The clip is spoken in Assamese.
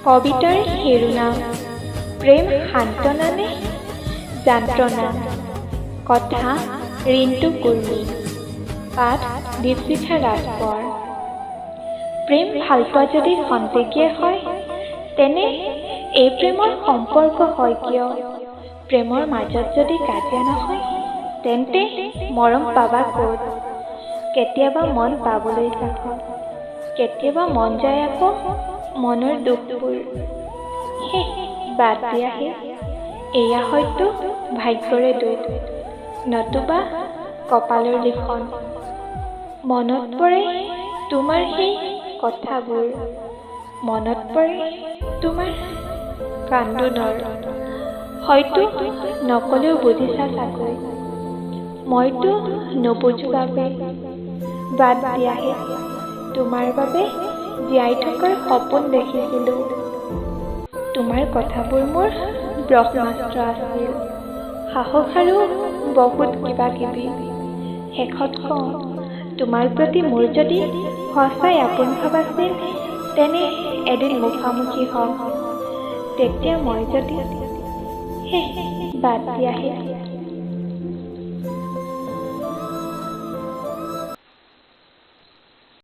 কবিতাৰ শিৰোনাম প্ৰেম সান্তনা নে যান্ত্ৰণা? কথা ৰিণ্টু কুৰ্মী। পাঠ দীপশিখা ৰাজকোঁৱৰ। প্ৰেম ভালপোৱা যদি খন্তেকীয়া হয়, তেনে এই প্ৰেমৰ সম্পৰ্ক হয় কিয়? প্ৰেমৰ মাজত যদি কাজিয়া নহয়, তেন্তে মৰম পাবা ক'ত? কেতিয়াবা মন পাবলৈ কাষত, কেতিয়াবা মন যায় আকৌ মনৰ দুখবোৰ। হেহ, বাদ দিয়াহে, এয়া হয়তো ভাগ্যৰে দোষ, নতুবা কপালৰ লিখন। মনত পৰে তোমাৰ সেই কথাবোৰ, মনত পৰে তোমাৰ কান্দোনৰ। হয়তো নকলেও বুজিছা চাগৈ, মইতো নুবুজো বাবে। বাদ দিয়াহে, তোমাৰ বাবে জীয়াই থকাৰ সপোন দেখিছিলোঁ। তোমাৰ কথাবোৰ মোৰ ব্ৰহ্মাস্ত্ৰ আছিল, সাহস আৰু বহুত কিবা কিবি। শেষত কওঁ, তোমাৰ প্ৰতি মোৰ যদি সঁচাই আপোন ভাৱ আছিল, তেনে এদিন মুখামুখি হ'ম। তেতিয়া মই যদি, হেহ, বাদ দিয়াহে।